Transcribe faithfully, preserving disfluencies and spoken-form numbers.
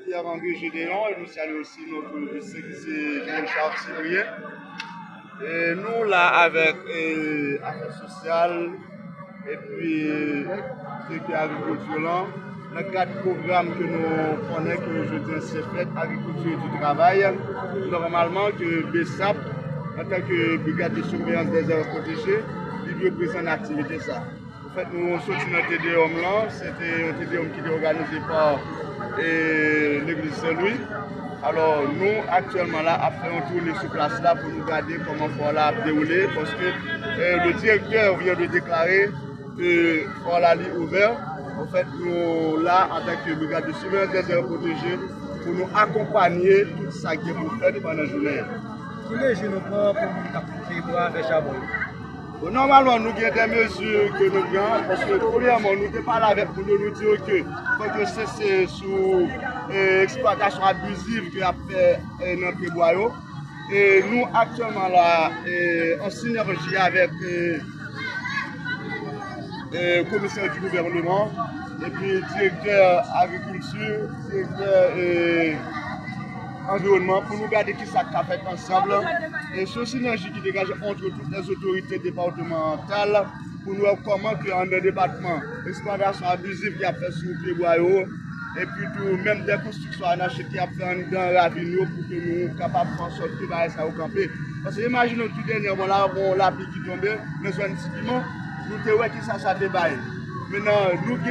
Pierre André Gédéon, e nou salye osi notre district ki se Jean Richard Cyprien. E nou la avèk e, afè sosyal epi direktè agrikilti lan nan kad pwogram ke nou konnen ke jodi an se fèt agrikilti di travay. Nòmalman ke BSAP antanke Brigade de Surveillance des Aires Protégées, li dwe prezan nan aktivite sa. Anfèt, nou soti nan Te Deum lan, se te yon Te Deum ki te òganize pa e, Legliz Sen Lwi. Alò, nou aktyèlman la ap fè yon toune sou plas la pou nou gade kòman fwa la ap dewoule, paske e, le directeur vient de déclarer ke fwa la li ouvè. Anfèt, nou la antanke Brigade de Surveillance des Aires Protégées pou nou akonpanye tout sa ki gen pou fèt pandan jounen an. Ki mezi nou pran pou moun k ap koupe bwa avèk chabon yo? Bon, nòmalman, nou gen de mezi ke nou pran, paske premyèman, nou te pale avèk moun yo, nou di yo ke fòk yo sese sou e, eksplwatasyon abiziv ke y ap fè e, nan pye bwa yo. E nou aktyèlman la e, an sinèji avèk e, e, komisè di gouvènman epi direktè agrikilti, direktè e, anviwònman pou nou gade kisa k ka fèt ansanm. E se yon sinèji ki degaje ant tout lè otorite depatmantal pou nou wè kòman ke anndan depatman eksplwatasyon abiziv ki ap fèt sou pye bwa yo epi tou menm de konstriksyon anachik ki ap fè anndan ravin yo pou ke nou kapab fè ansòt ke bagay sa yo kanpe. Paske imajine w tou dènyèman la, gon lapli ki tonbe nan zòn Ti Piman, nou te wè kisa sa te bay. Mentnan, nou gen